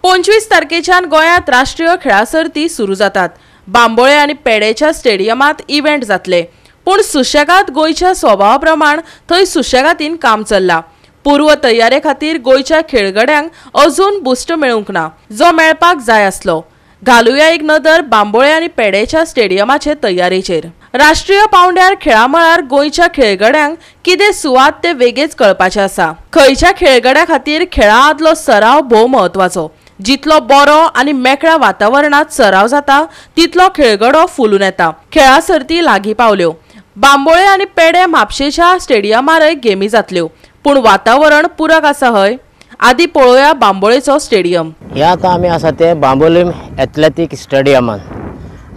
25 तारखेच्यान गोंयांत राष्ट्रीय खेळां सर्ती सुरू जातात. बांबोळे आनी पेडेच्या स्टेडियमांत इव्हेंट जातले, पूण सुशेगाद गोंयच्या स्वभावा प्रमाण थंय सुशेगादीन काम चल्लां. पूर्व तयारे खातीर गोंयच्या खेळगड्यांक अजून बुस्ट मेळूंक ना, जो मेळपाक जाय आसलो. घालुया एक नदर बांबोळे आनी पेडेच्या स्टेडियमाचे तयारेचेर. राष्ट्रीय पावंड्यार खेळा मळार गोंयच्या खेळगड्यांक कितें सुवात ते वेगेच कळपाचें आसा. खंयच्या खेळगड्या खातीर खेळा आदलो सराव भोव म्हत्वाचो. जितलो बरो आनी मेकळ्या वातावरणांत सराव जाता तितलो खेळगडो फुलून येता. खेळा सर्ती लागीं पावल्यो. बांबोळे आनी पेडे म्हापशेच्या स्टेडियमारय गेमी जातल्यो, पूण वातावरण पुरक आसा हय? आदी पळोवया बांबोळेचो स्टेडियम. हे आतां आमी आसा ते बांबोलीम एथलेटीक स्टेडियमान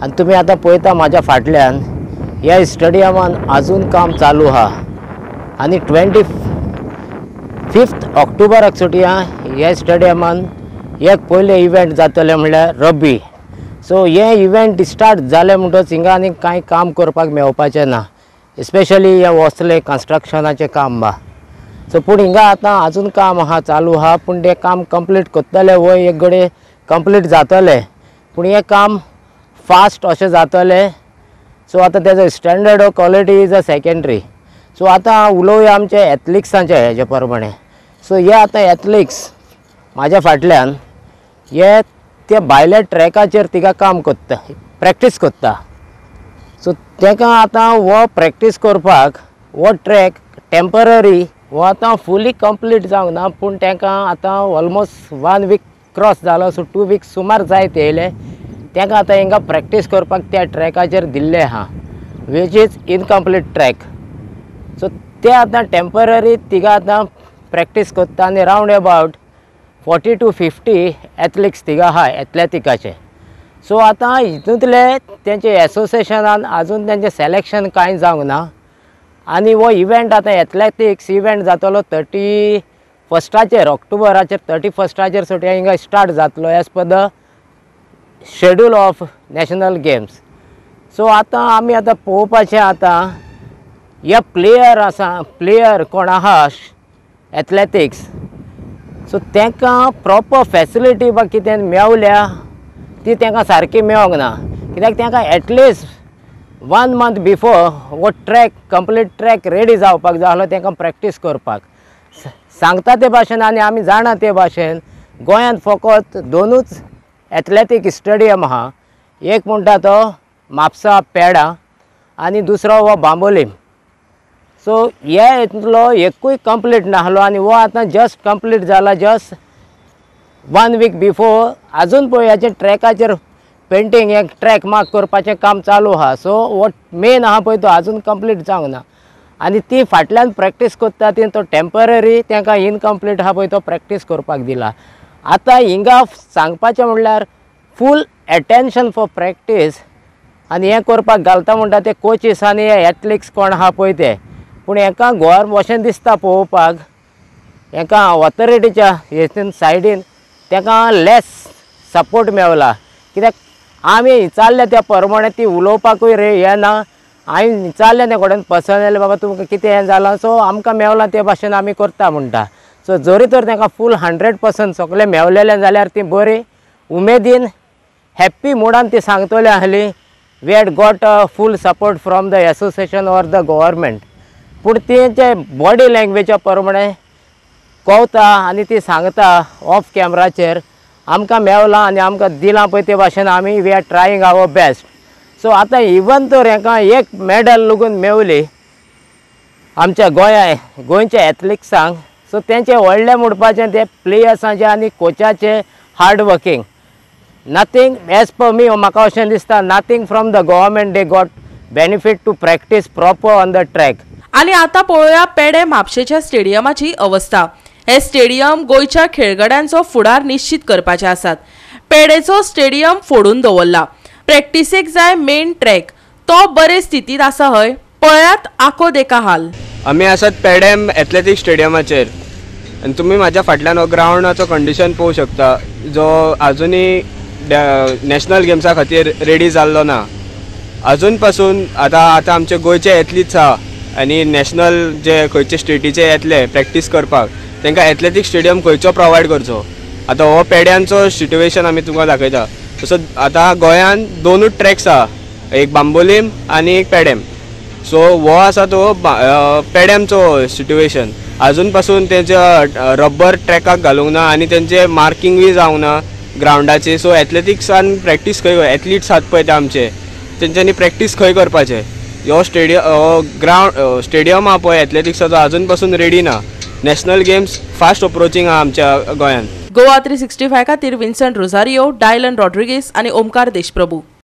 आनी तुमी आतां पळयता म्हाज्या फाटल्यान ह्या स्टेडियमान आजून काम चालू आहा आनी 25 ऑक्टोबराक सुटया ह्या स्टेडियमान एक पयलें इव्हेंट जातलें म्हणल्यार रब्बी. सो हे इव्हेंट स्टार्ट जालें म्हणटच हिंगा आनी कांय काम करपाक मेळपाचें ना, स्पेशली हे वसलें कन्स्ट्रक्शनाचें काम बा. सो पूण हिंगा आतां आजून काम आहा चालू आहा, पूण तें काम कंप्लीट करतले वय एक गडे कंप्लीट जातलें, पूण हें काम फास्ट अशें जातलें. सो आतां तेजो standard of quality is a secondary. So आतां उलोवया आमचे एथलिक्सांचे हेजे प्रमाणे. सो हे आतां एथलिक्स म्हाज्या फाटल्यान हे ते भायल्या ट्रॅकाचेर तिका काम करता, प्रॅक्टीस करता. सो तेका आतां हो प्रॅक्टीस करपाक हो ट्रॅक टेम्पररी हो आतां फुली कंप्लीट जावंक ना, पूण तेका आतां ऑलमोस्ट 1 वीक क्रॉस जालो. सो 2 वीक सुमार जायत येयले तेका आतां हिंगा प्रॅक्टीस करपाक त्या ट्रॅकाचेर दिल्लें आहा, which is incomplete track. So ते आतां टेम्पररी तिगा आतां प्रॅक्टीस करता आनी रावंड अबावट 40 to 50 athletes तिगा आहा एथलेटिकाचे. सो आतां हितूंतले तेंचे एसोसिएशनान आजून तेंचें सिलेक्शन कांय जावंक ना आनी हो इव्हेंट आतां एथलेटिक्स इव्हेंट जातलो 31 ऑक्टोबराचेर 31 सुटया हिंगा स्टार्ट जातलो as per the schedule of national games. So आतां आमी आतां पळोवपाचें आतां हे प्लेयर आसा, प्लेयर कोण आहा एथलेटिक्स, सो तांकां प्रोपर फॅसिलिटी बा कितें मेवल्या ती तांकां सारकी मेवंक ना, कित्याक तांकां एटलिस्ट 1 मंथ बिफोर हो ट्रॅक कंप्लीट ट्रॅक रेडी जावपाक जाय आसलो तांकां प्रॅक्टीस करपाक. सांगता ते भाशेन आनी आमी जाणा ते भाशेन गोंयांत फकत 2 एथलेटीक स्टेडियम आहा, एक म्हणटा तो म्हापसा पेडा आनी दुसरो हो बांबोलीम. सो हे हितूंतलो एकूय कंप्लीट नासलो आनी हो आतां जस्ट कंप्लीट जाला जस्ट 1 वीक बिफोर. आजून पळय हेचे ट्रॅकाचेर पेंटींग एक ट्रॅक मार्क करपाचें काम चालू आहा. सो हो मेन आहा पळय तो आजून कंप्लीट जावंक ना आनी ती फाटल्यान प्रॅक्टीस करता ती तो टेम्पररी तांकां इनकम्प्लीट आहा पळय तो प्रॅक्टीस करपाक दिला. आतां हिंगा सांगपाचें म्हणल्यार फूल एटेन्शन फॉर प्रॅक्टीस आनी हें करपाक घालता म्हणटा ते कोचीस आनी एथलिक्स कोण आहा पळय ते, पूण हेका गोर अशें दिसता पळोवपाक हेका ऑथॉरिटीच्या हेतून सायडीन तेका लेस सपोर्ट मेवला, कित्याक आमी विचारलें त्या प्रमाणे ती उलोवपाकूय रे हें ना. हांवें विचारलें त्या कडेन पर्सनली बाबा तुमकां कितें हें जालां, सो आमकां मेवलां ते भाशेन आमी करता म्हणटा. सो जरी तर तांकां फूल 100% सगळें मेवलेलें जाल्यार ती बरी उमेदीन हॅप्पी मुडान ती सांगतली आहली we had got a full support from the association or the government. पूण तेंचे बॉडी लँग्वेजा प्रमाणे कवता आनी ती सांगता ऑफ कॅमराचेर आमकां मेवलां आनी आमकां दिलां पळय ते भाशेन आमी we are trying our best. So आतां इवन तर हेंकां एक मॅडल लागून मेवली आमच्या गोंया गोंयच्या एथलिक्सांक, सो तेंचें व्हडलें म्हणपाचें ते प्लेयर्सांचें आनी कोचाचें hard working. Nothing as per me म्हाका अशें दिसता nothing from the government they got benefit to practice proper on the track. आनी आतां पळोवया पेडे म्हापशेच्या स्टेडियमाची अवस्था. हे स्टेडियम गोंयच्या खेळगड्यांचो फुडार निश्चित करपाचे आसात. पेडेचो स्टेडियम फोडून दवरला, प्रॅक्टिसेक जाय मेन ट्रॅक, तो बरे स्थितींत आसा हय? पळयात आको देखा हाल. आमी आसात पेडेम एथलेटीक स्टेडियमाचेर आनी तुमी म्हाज्या फाटल्यान हो ग्रावंडाचो कंडिशन पळोवंक शकता जो आजुनूय नॅशनल गेम्सा खातीर रेडी जाल्लो ना. अजून पासून आतां आतां आमचे गोंयचे एथलीट्स आहा आनी नॅशनल जे खंयचे स्टेटीचे येतले प्रॅक्टीस करपाक तांकां एथलेटीक स्टेडियम खंयचो प्रोवायड करचो. आतां हो पेड्यांचो सिट्युएशन आमी तुमकां दाखयता. तसो आतां गोंयान दोनूच ट्रॅक्स आहा, एक बांबोलीम आनी एक पेडेम. सो हो आसा तो पेड्यामचो सिट्युएशन. आजून पासून तेंच्या रब्बर ट्रॅकाक घालूंक ना आनी तेंचे मार्किंगूय जावंक ना ग्रावंडाचे. सो एथलेटिक्सान प्रॅक्टीस खंय, एथलीट्स आहात पळय ते आमचे, तेंच्यांनी प्रॅक्टीस खंय करपाचें? हो स्टेडियम, हो ग्रावंड स्टेडियम आहा पळय एथलेटिक्साचो आजून पासून रेडी ना. नॅशनल गेम्स फास्ट अप्रोचींग आहा आमच्या गोंयान. गोवा 365 खातीर विन्संट रोझारियो, डायलन रॉड्रिगीस आनी ओमकार देशप्रभू.